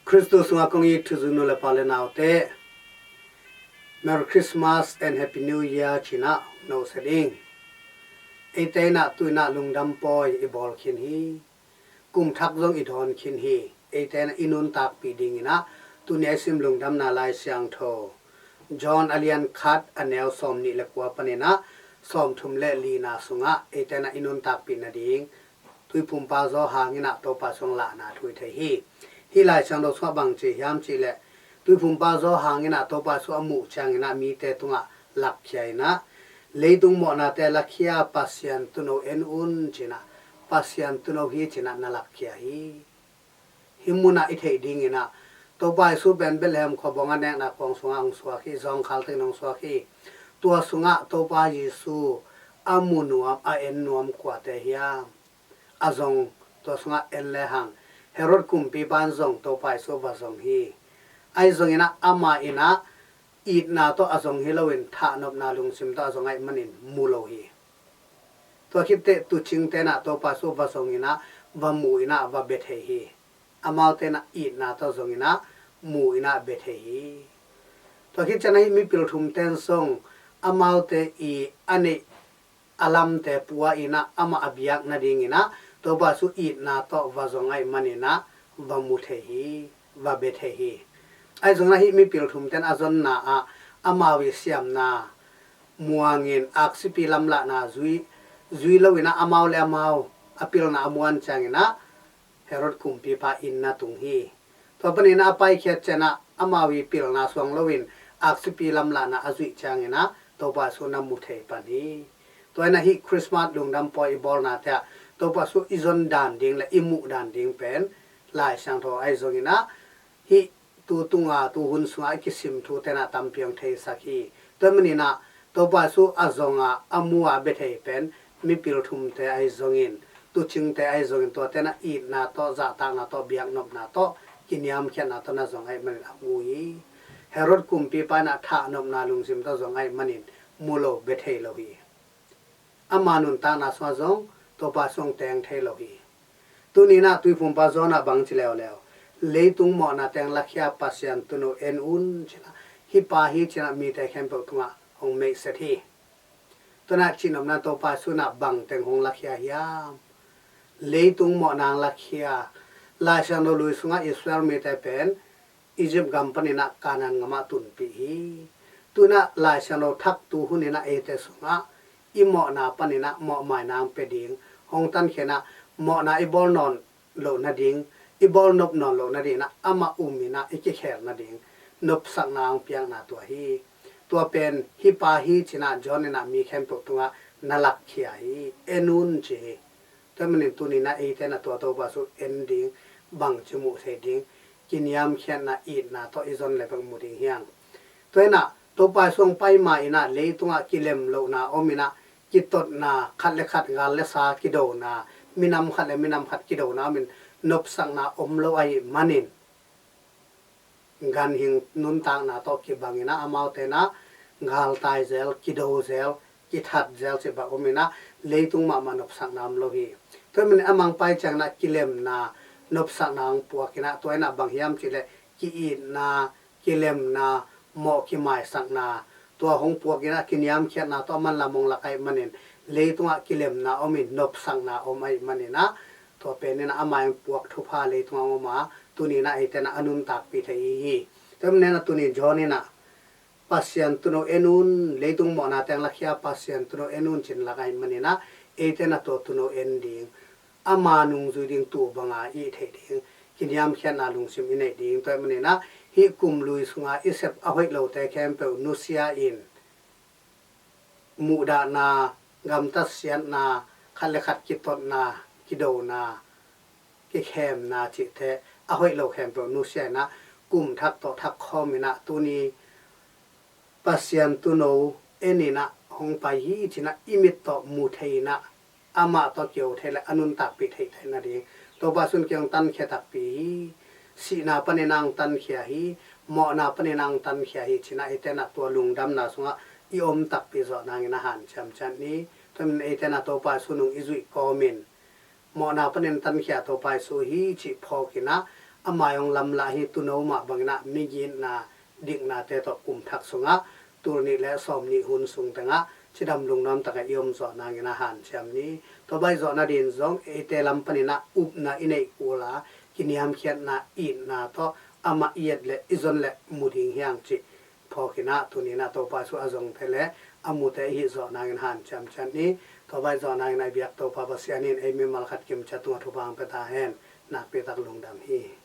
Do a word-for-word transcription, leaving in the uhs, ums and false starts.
Khristu sungah kong it thuzui nu le pa le naute, Merry Christmas and Happy New Year cinah nohse ding. Eite inah tuinah lungdam pawi i bawl khin hi. Kum thak zong i dawn khin hi. Eite inah i nuntakpih dinginah tuni a i sim lungdamna Lai Siangtho John a lian khat a neu sawm nih le kua paninah sawm thum le lina sungah eite inah i nuntakpih nading Tuiphumpa Johan inah Topa sung lahna thu i thei hi. Hih Lai Siangtho sungah bang ci hiam cihleh, Tuiphumpa Johan inah Topa sung a muh cianginah mite tungah lakkhia inah, leitung mawhnate lakhia Pasian tuuno en un cinah, Pasian tuuno hi cinah na lakkhia hi. Hih munah i theih dinginah Topa Jesu pen Bethlehem khuabawng a nekna kuang sungah hong suak hi, zawngkhal tengin hong suak hi. Tua sungah Topa Jesu a mu nuam, a en nuam kuate hiam? A zong tua sungah en lehang Herod kumpipa in zong Topa Jesu va zong hi. Ahi zonginah ama inah itna tawh a zong hi loin thahnopna lungsim tawh a zong ahih manin mu lo hi. Tua khitteh tuucing tenah Topa Jesu va zonginah va mu inah va bia thei hi. Amaute inah itna tawh zonginah mu inah bia thei hi. Tua khit cianah hih mipil thum ten zong amaute i a neih a lamte pua inah amah a biak nadinginah Topa Jesu itna tawh va zong ahih maninah va mu thei hi, va bia thei hi. Ahi zonginah hih mipil thum ten a zonna ah amau i siamna muangin aksipi lamlahna zui, zui loinah amau le amau a pilna a muan cianginah Herod kumpipa inn na tung hi. Tua paninah a paikhiat cianah amau i pilna suang loin aksipi lamlahna a zuih cianginah Topa Jesu na mu thei pan hi. Tua inah hih Christmas lungdam pawi i bawlnate ah Topa Jesu i zon dan ding le i muh dan ding pen Lai Siangtho ahi zonginah hih tu tunga tu hun sungah i kisim thu tenah tampi hong theisak hi. Tua maninah Topa Jesu a zonga a mua bia thei pen mipil thumte ahi zongin, tuucingte ahi zongin, tua tenah itna tawh, zahtakna tawh, biaknopna tawh, kiniamkhiatna tawh na zong ahih manin a mu hi. Herod kumpipa inah thahnopna lungsim tawh zong ahih manin mu lo, bia thei lo hi. Ama nuntakna sungah zong Topa Jesu hong teng thei lo hi. Tuninah Tuiphumpa Johan ah bang ci leuleu, leitung mawhna teng lakhia Pasian tuuno en un cinah, hih pa hi cinah mite khempeuh tungah hong meihset hi. Tuinah cihnopna Topa Jesu inah bang teng hong lakhia hiam? Leitung mawhna hong lakhia. Lai Siangtho lui sungah Israel mite pen Egypt gam paninah Canaan gamah tunpih hi. Tuinah Lai Siangtho thak tu huninah eite sungah i mawhna paninah mawhmaina hong pia ding, hong tankhianah mawhna i bawl nawn loh nading, i bawl nop nawn loh nadinginah amah uminah i kikhel nading nopsakna hong piakna tua hi. Tua pen hih pa hi cinah Johan inah mi khempeuh tungah na lakkhia hi, en un ci hi. Tua manin tuninah eite inah tua Topa Jesu en ding, bangci muh thei ding, kiniamkhiatna itna tawh i zon le bek mu ding hiang. Tua inah Topa Jesu hong pai ma inah leitungah kilem lohna om inah, kitotna, khat le khat gal le sa kidona, minam khat le minam khat kidona omin nopsakna om lo ahih manin ganhing nuntakna tawh kibanginah amaute inah galtai zel, kido zel, kithat zel cih bang om inah leitung mahmah nopsakna om lo hi. Tua manin a mang pai cianginah kilemna, nopsakna hong puak inah tua inah bang hiam cihleh ki-itna, kilemna, mawh kimaisakna, tua hong puak inah kiniamkhiatna tawh a manlam hong lak ahih manin leitungah kilemna om in nopsakna om ahih maninah tua pen inah amah hong puak thupha leitungah hong om a, tuninah eite inah a nuntakpih thei i hi. Tua maninah tuni Johan inah Pasian tuuno en un, leitung mawhna teng lakhia Pasian tuuno en un cin lak ahih maninah eite inah tua tuuno en ding, ama nungzui ding, tuu banga i theih ding kiniamkhiatna lungsim i neih ding. Tua ahih maninah hih kum lui sunga i sep a hoih lote khempeuh nusia in, muhdahna, gamtat siatna, khat le khat kitotna, kidona, kikhemna cihte a hoih lo khempeuh nusia inah kum thak tawh thak khawm inah tuni Pasian tuuno en inah hong pai hi cinah i mit tawh mu thei inah amah tawh kiho thei le a nuntakpih theih theih nading Topa Jesu in kei hong tankhia takpi hi. Sihna panin a hong tankhia hi. Mawhna panin a hong tankhia hi cinah eite inah tua lungdamna sungah i om takpi zawh nangin a hanciam ciat ni. Tua manin eite inah Topa Jesu nung i zuih kawmin mawhna panin tankhia Topa Jesu hi cih phawk inah a mai hong lamlah hi. Tuuno mah bangin ah migitna diknate tawh kum thak sungah tul nih le sawm nih hun sung tengah cidam lungnuam takah i om zawh nangin ah hanciam ni. Tua bang i zawh nading zong eite lam panin ah upna i neih kul a, kiniamkhiatna itna tawh amah i et le i zon le mu ding hi hang cih phawk in ah, tuni in ah Topa thu a zongte le a mute i hih zawh nangin hanciam ciat ni. Tua bang i zawh nangin ah i biak Topa Pasian in ei mimal khat kimciat tungah thupha hong pia ta hen. Nakpi tak lungdam hi.